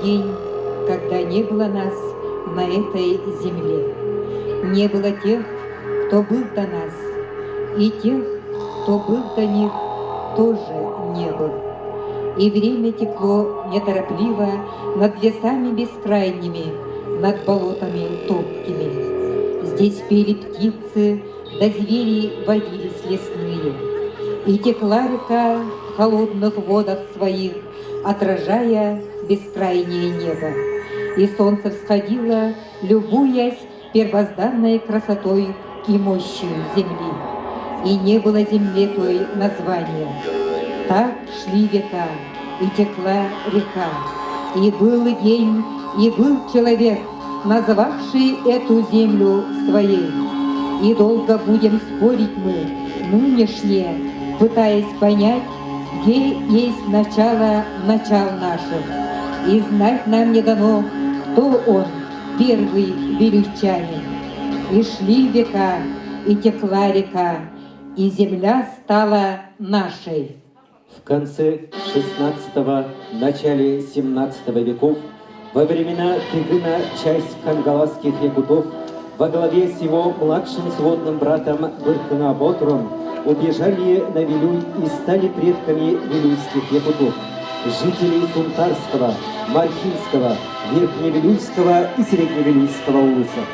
день, когда не было нас на этой земле. Не было тех, кто был до нас, и тех, кто был до них, тоже не было. И время текло неторопливо над лесами бескрайними, над болотами топкими. Здесь пели птицы, да звери водились лесные. И текла река в холодных водах своих, отражая бескрайнее небо. И солнце всходило, любуясь первозданной красотой и мощью земли. И не было земле той названия. Так шли века, и текла река. И был день, и был человек, назвавший эту землю своей. И долго будем спорить мы, нынешние, пытаясь понять, где есть начало начал наших. И знать нам не дано, кто он, первый величанин. И шли века, и текла река, и земля стала нашей. В конце XVI – начале XVII веков, во времена Тыгына часть кангаласских якутов во главе с его младшим сводным братом Быркына-Ботром убежали на Вилюй и стали предками вилюйских якутов, жителей Сунтарского, Мархинского, Верхневилюйского и Средневилюйского улусов.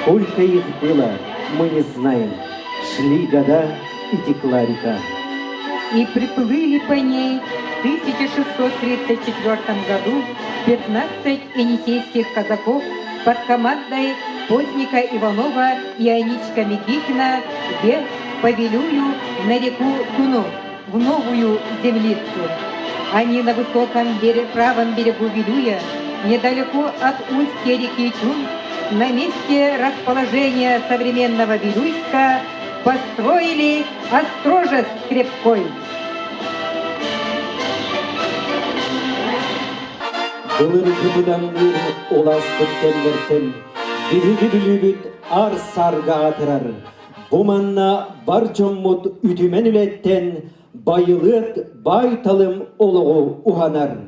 Сколько их было, мы не знаем. Шли года, и текла река. И приплыли по ней в 1634 году 15 енисейских казаков под командой Поздника Иванова и Аничка Микитина вверх по Вилюю на реку Туну, в новую землицу. Они на высоком берег, правом берегу Вилюя, недалеко от устья реки Чун, на месте расположения современного Вилюйска построили острожец крепкой. Былыргы быданныыр уласпыт кэмнэртэн биһиги Бүлүүбүт ар-сарга аатырар. Бу манна бар дьоммут үтүмэн үлэттэн байылыат баай-талым олоҕу уһанар.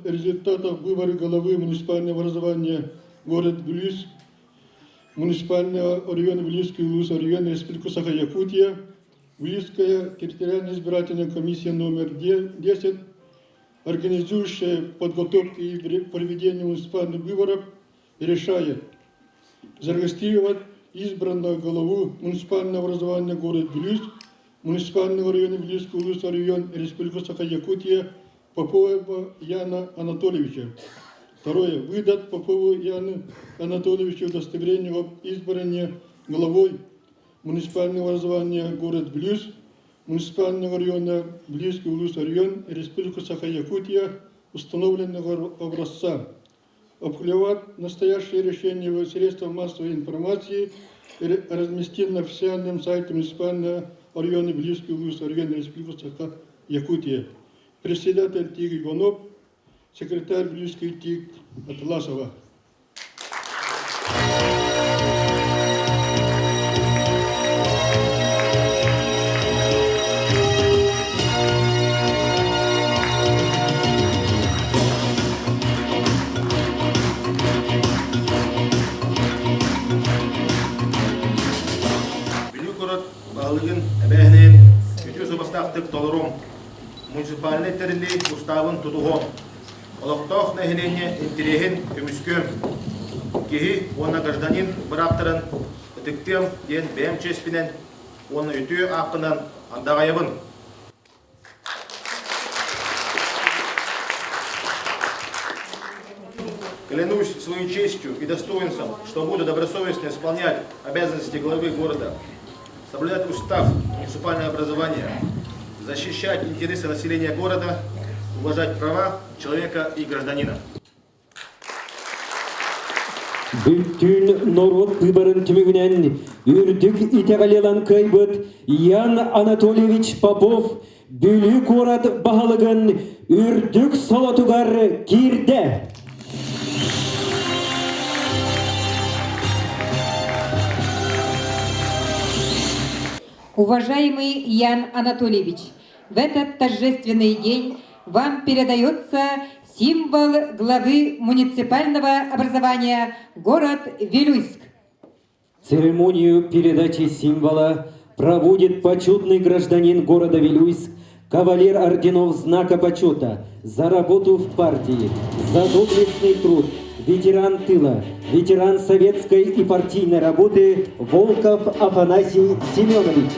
По результатам выборов головы муниципального образования город Блюз муниципального района Вилюйский улус район Республики Саха-Якутия, Вилюйская территориальная избирательная комиссия номер 10, организующая подготовку и проведение муниципальных выборов, решает зарегистрировать избранного главу муниципального образования город Вилюйск, муниципального района Вилюйский улус район Республики Саха-Якутия Попова Яна Анатольевича. Второе. Выдать Попову Яну Анатольевичу удостоверение об избрании главой муниципального образования город Блюз, муниципального района Блюзский улус район Республика Саха-Якутия установленного образца. Опубликовать настоящее решение в средствах массовой информации и разместить на официальном сайте муниципального района Блюзский улус район Республики Саха-Якутия. Председатель ТИК Иванов, секретарь Блюзский ТИК Атласова. Бүлүү куорат баһылыгын эбээһинэйин үтүө суобастаахтык толоруом, муниципальнай тэриллии устаабын тутуһуом, Олохтоох нэһилиэнньэ интэриэһин көмүскүөм, киһи уонна гражданин бырааптарын ытыктыам диэн бэйэм чиэспинэн уонна үтүө ааппынан андаҕайабын. Клянусь своей честью и достоинством, что буду добросовестно исполнять обязанности главы города. соблюдать устав муниципального образования, защищать интересы населения города, уважать права человека и гражданина. Бүттүүн норуот быыбарын түмүгүнэн үрдүк итэҕэли ылан кыайбыт Ян Анатольевич Попов Бүлүү куорат баһылыгын үрдүк солотугар киирдэ. Уважаемый Ян Анатольевич, в этот торжественный день вам передается символ главы муниципального образования город Вилюйск. Церемонию передачи символа проводит почетный гражданин города Вилюйск, кавалер орденов Знака Почета за работу в партии, за доблестный труд, ветеран тыла, ветеран советской и партийной работы Волков Афанасий Семенович.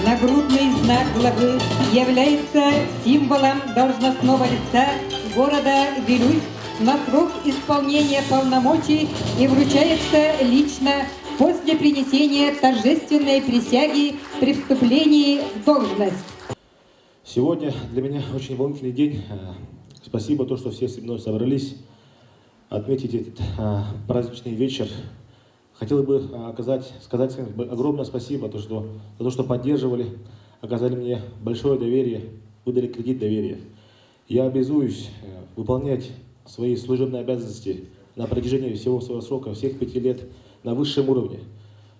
Нагрудный знак главы является символом должностного лица города Вилюйск на срок исполнения полномочий и вручается лично после принесения торжественной присяги при вступлении в должность. Сегодня для меня очень волнительный день. Спасибо то, что все со мной собрались отметить этот праздничный вечер. Хотел бы оказать, сказать огромное спасибо то, что, за то, что поддерживали, оказали мне большое доверие, выдали кредит доверия. Я обязуюсь выполнять свои служебные обязанности на протяжении всего своего срока, всех 5 лет на высшем уровне.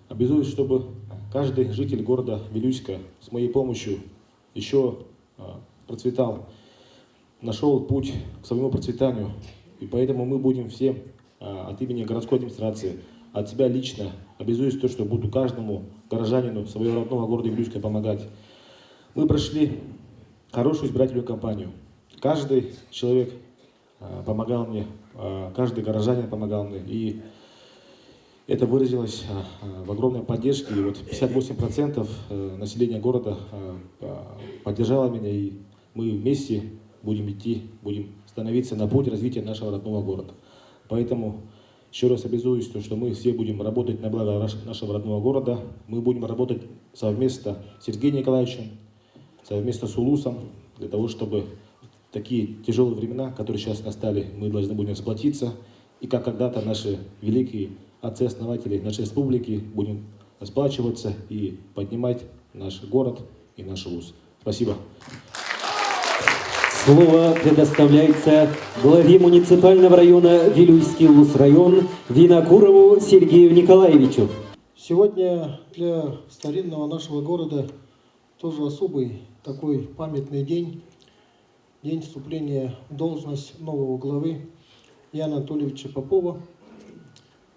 Обязуюсь, чтобы каждый житель города Вилюйска с моей помощью еще процветал, нашел путь к своему процветанию. И поэтому мы будем все от имени городской администрации, от себя лично обязуюсь то, что буду каждому горожанину своего родного города Вилюйска помогать. Мы прошли хорошую избирательную кампанию. Каждый человек помогал мне, каждый горожанин помогал мне. И это выразилось в огромной поддержке. И вот 58% населения города поддержало меня, и мы вместе будем идти, будем становиться на путь развития нашего родного города. Поэтому еще раз обязуюсь, то, что мы все будем работать на благо нашего родного города. Мы будем работать совместно с Сергеем Николаевичем, совместно с Улусом, для того, чтобы в такие тяжелые времена, которые сейчас настали, мы должны будем сплотиться. И как когда-то наши великие отцы-основатели нашей республики будем сплачиваться и поднимать наш город и наш улус. Спасибо. Слово предоставляется главе муниципального района Вилюйский улус-район Винокурову Сергею Николаевичу. Сегодня для старинного нашего города тоже особый такой памятный день, день вступления в должность нового главы Яна Анатольевича Попова.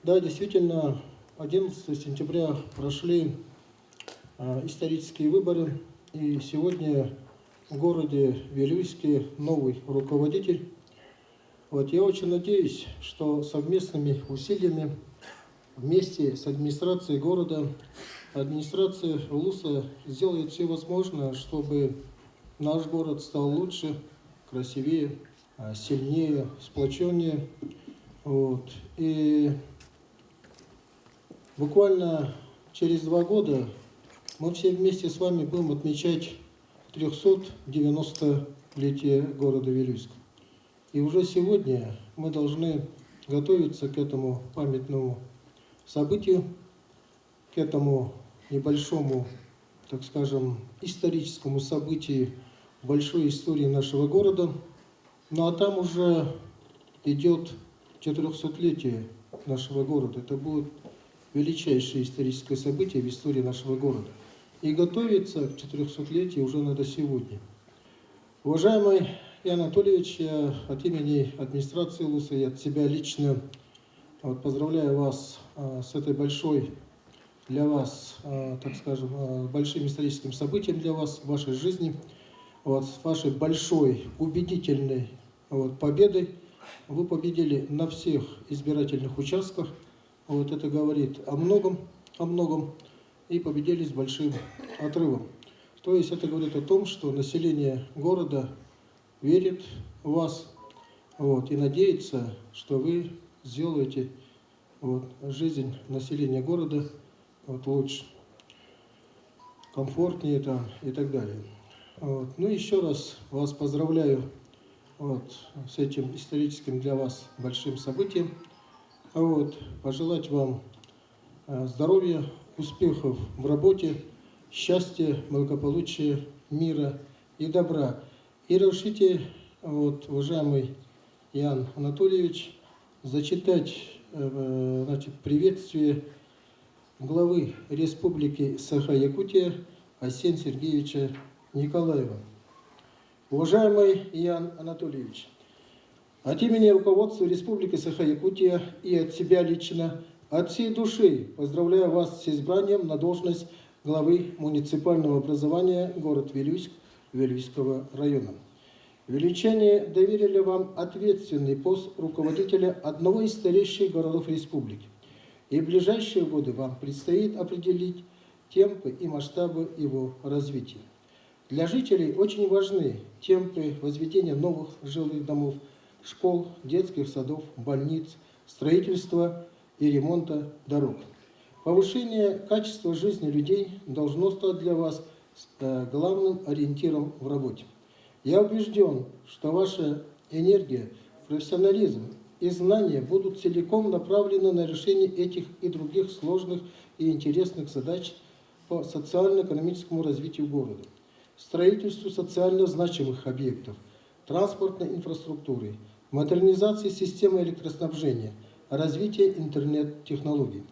Да, действительно, 11 сентября прошли исторические выборы, и сегодня в городе Вилюйске новый руководитель. Вот я очень надеюсь, что совместными усилиями вместе с администрацией города, администрация Улуса сделает все возможное, чтобы наш город стал лучше, красивее, сильнее, сплоченнее. Вот. И буквально через 2 года мы все вместе с вами будем отмечать 390-летие города Вилюйск. И уже сегодня мы должны готовиться к этому памятному событию, к этому небольшому, так скажем, историческому событию большой истории нашего города. Ну а там уже идет 400-летие нашего города. Это будет величайшее историческое событие в истории нашего города. И готовиться к 400-летию уже надо сегодня. Уважаемый Ян Анатольевич, я от имени администрации Улуса и от себя лично вот, поздравляю вас с этой большой для вас, так скажем, большим историческим событием для вас в вашей жизни, вот, с вашей большой, убедительной вот, победой. Вы победили на всех избирательных участках. Вот это говорит о многом, о многом. И победили с большим отрывом. То есть это говорит о том, что население города верит в вас вот, и надеется, что вы сделаете вот, жизнь населения города вот, лучше, комфортнее там и так далее. Вот. Ну, еще раз вас поздравляю вот, с этим историческим для вас большим событием. Вот, пожелать вам здоровья, успехов в работе, счастья, благополучия, мира и добра. И разрешите, вот, уважаемый Ян Анатольевич, зачитать значит, приветствие главы Республики Саха-Якутия Айсена Сергеевича Николаева. Уважаемый Ян Анатольевич, от имени руководства Республики Саха-Якутия и от себя лично, от всей души поздравляю вас с избранием на должность главы муниципального образования город Вилюйск Вилюйского района. Вилюйчане доверили вам ответственный пост руководителя одного из старейших городов республики. И в ближайшие годы вам предстоит определить темпы и масштабы его развития. Для жителей очень важны темпы возведения новых жилых домов, школ, детских садов, больниц, строительства и ремонта дорог. Повышение качества жизни людей должно стать для вас главным ориентиром в работе. Я убежден, что ваша энергия, профессионализм и знания будут целиком направлены на решение этих и других сложных и интересных задач по социально-экономическому развитию города, строительству социально значимых объектов, транспортной инфраструктуры, модернизации системы электроснабжения, развития интернет-технологий.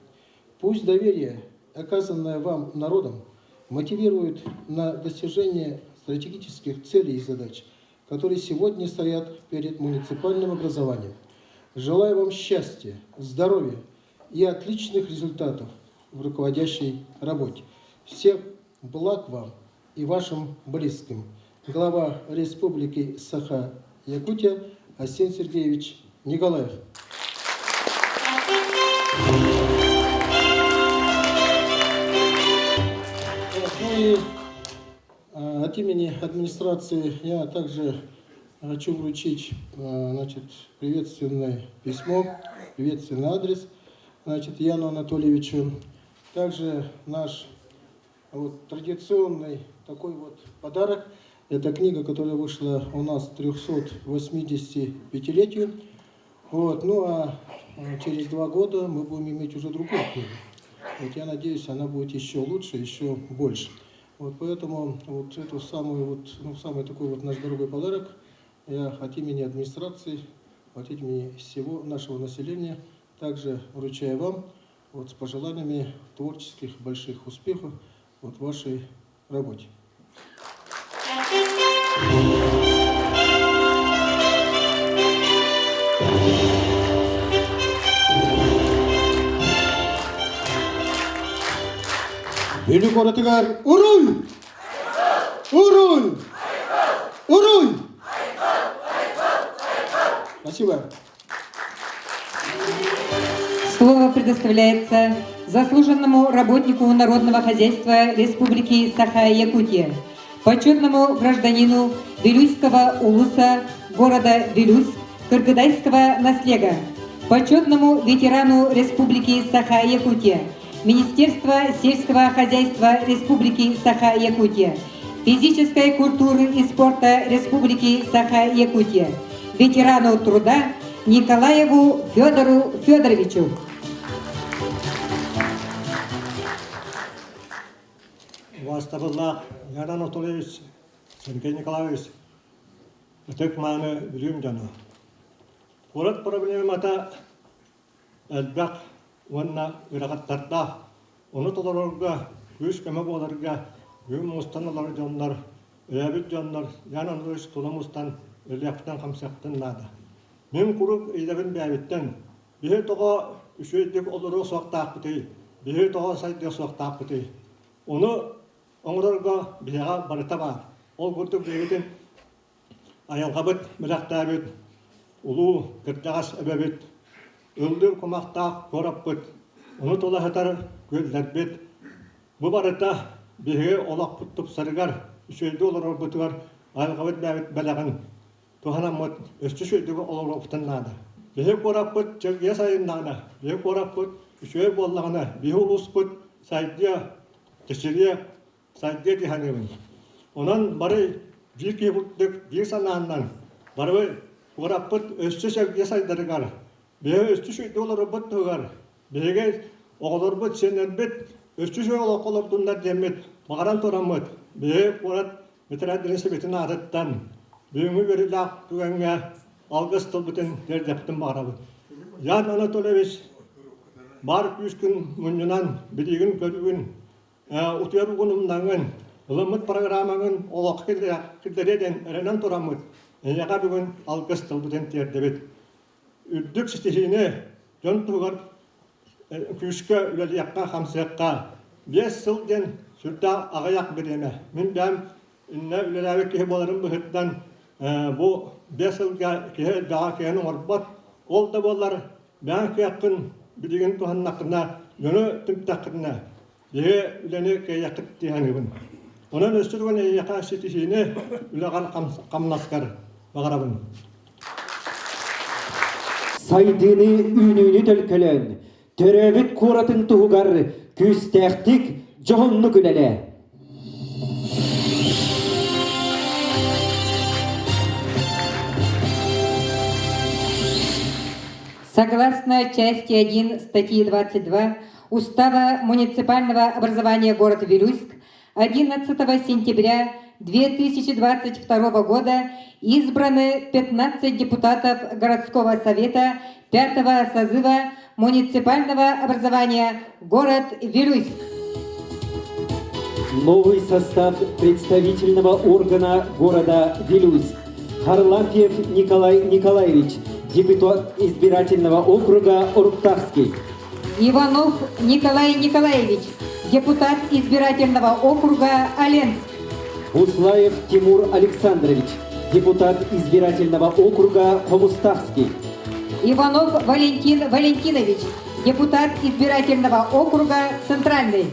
Пусть доверие, оказанное вам народом, мотивирует на достижение стратегических целей и задач, которые сегодня стоят перед муниципальным образованием. Желаю вам счастья, здоровья и отличных результатов в руководящей работе. Всех благ вам и вашим близким. Глава Республики Саха-Якутия Айсен Сергеевич Николаев. Ну и от имени администрации я также хочу вручить значит, приветственное письмо, приветственный адрес значит, Яну Анатольевичу. Также наш вот, традиционный такой вот подарок. Это книга, которая вышла у нас к 385-летию. Вот, ну а через 2 года мы будем иметь уже другую книгу. Вот я надеюсь, она будет еще лучше, еще больше. Вот поэтому вот эту самую вот, ну, самый такой вот наш дорогой подарок я от имени администрации, от имени всего нашего населения также вручаю вам вот с пожеланиями творческих больших успехов вот в вашей работе. Бүлүү куоратыгар уруй! Уруй! Уруй! Спасибо. Слово предоставляется заслуженному работнику народного хозяйства Республики Саха-Якутия, почетному гражданину Вилюйского улуса города Вилюйск Кыргыдайского наслега, почетному ветерану Республики Саха-Якутия, Министерства сельского хозяйства Республики Саха-Якутия, физической культуры и спорта Республики Саха-Якутия, ветерану труда Николаеву Федору Федоровичу. Убаастабыллаах Ян Анатольевич, Сергей Николаевич, ытык-мааны Бүлүүм дьоно. Куорат проблемата элбэх уонна ыарахаттардаах. Ону толорорго, күүс-көмө буоларга бүгүн мустан олорор дьоннор, өйөөбүт дьоннор Ян Анатольевич тула мустан үлэлиэхпитин-хамсыахпытын наада. Мин куруук идэбин бэйэбиттэн биһи тоҕо үчүгэйдик олоруо суохтаахпытый, биһи тоҕо сайдыа суохтаахпытый? Ону оҥорорго биһиэхэ барыта баар. Ол курдук биһигитин айылҕабыт бэлэхтээбит улуу кырдьаҕас эбэбит, ыллыыр кумахтаах куораппыт, ону тула сытар күөллэрбит бу барыта. Биһиги олохпут тупсарыгар, үчүгэйдик олорорбутугар айылҕабыт бэйэбит бэлэҕин туһанаммыт өссө үчүгэйдик олоруохпутун наада. Биһиги куораппыт чэлгийэ сайыннаҕына, биһиги куораппыт үчүгэй буоллаҕына, биһиги улууспут сайдыа, чэчириэ, сайдыа дии саныыбын. Онон бары биир киһи курдук биир санааннан бары куораппыт өссө чэлгийэ сайдарыгар, биһиги өссө үчүгэйдик олорорбут туһугар Биһиги оҕолорбут, сиэннэрбит өссө үчүгэй олоххо олордуннар диэммит баҕаран тураммыт, биһиги куорат ветераннарын сэбиэтин аатыттан бүгүҥҥү үөрүүлээх түгэҥҥэ алгыс тылбытын тиэрдиэхпитин баҕарабыт. Ян Анатольевич баар күүскүн мунньунан, билиигин-көрүүгүн, утуйар угун умнаҥҥын, ылыммыт программаҥын олоххо киллэриэ диэн эрэнэн тураммыт, эйиэхэ бүгүн алгыс тылбытын тиэрдэбит. Үрдүк ситиһиини дьон туһугар күүскэ үлэлиэххэ-хамсыахха. 5 сыл диэн сүрдээх аҕыйах бириэмэ. Мин бэйэм иннэ үлэлээбит киһи буоларым быһыытынан бу 5 сылга киһи элбэҕи кыайан оҥорбот. Ол да буоллар бэйэҥ кыаххын билигин туһаннаххына, дьону түмтэххинэ, биһи үлэни кыайыаххыт дии саныыбын. Онон өссө тугун эйиэхэ ситиһиини үлэҕэр хамнаскар баҕарабын. Сайдыыны үүнүүнү төлкөлөөн, төрөөбүт куоратын туһугар күүстээхтик, дьоһуннук үлэлээ. Согласно части 1 статьи 22 Устава муниципального образования город Вилюйск 11 сентября 2022 года избраны 15 депутатов городского совета пятого созыва муниципального образования город Вилюйск. Новый состав представительного органа города Вилюйск. Харлампьев Николай Николаевич, депутат избирательного округа Уруктахский. Иванов Николай Николаевич, депутат избирательного округа Оленск. Буслаев Тимур Александрович, депутат избирательного округа Хомустахский. Иванов Валентин Валентинович, депутат избирательного округа Центральный.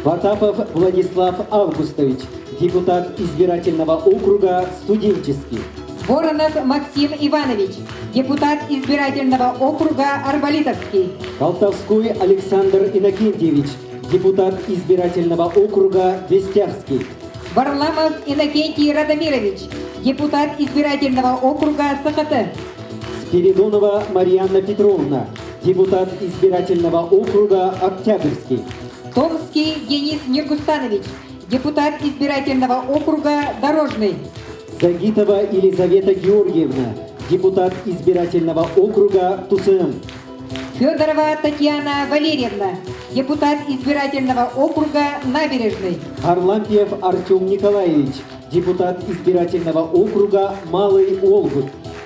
Потапов Владислав Августович, депутат избирательного округа Студенческий. Воронов Максим Иванович, депутат избирательного округа Арболитовский. Колтовской Александр Иннокентьевич, депутат избирательного округа Бестяхский. Варламов Иннокентий Радомирович, депутат избирательного округа СХТ. Спиридонова Марьяна Петровна, депутат избирательного округа Октябрьский. Томский Денис Нергустанович, депутат избирательного округа Дорожный. Загитова Елизавета Георгиевна, депутат избирательного округа ТУСМ. Федорова Татьяна Валерьевна, депутат избирательного округа Набережный. Харлампьев Артем Николаевич, депутат избирательного округа Малый Олгут.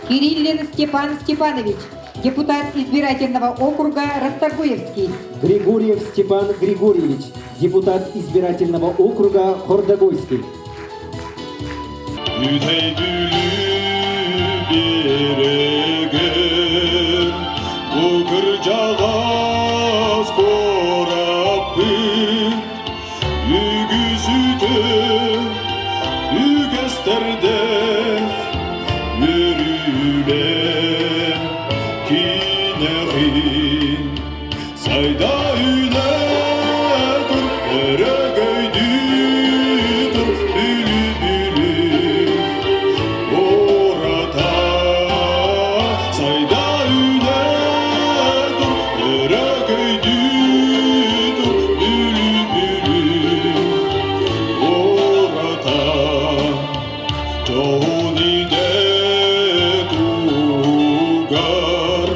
Кириллин Степан Степанович, депутат избирательного округа Расторгуевский. Григорьев Степан Григорьевич, депутат избирательного округа Хордогойский. Үтэй Бүлүү биэрэгэр бу кырдьаҕас куораппыт үгүс үтүө үгэстэрдээх үөрүүлээх кинэҕин сайда үүнэ тур өрөгөйдүү тур Бүлүү Бүлүү куората сайда үүнэ тур өрөгөйдүү тур Бүлүү Бүлүү куората дьоһун идэ туһугар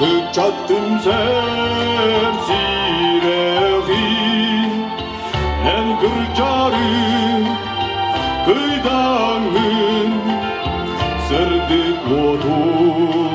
ыччат түмсэр сирэҕин эн кырдьарыҥ кыйдаҥҥын сырдык уотун.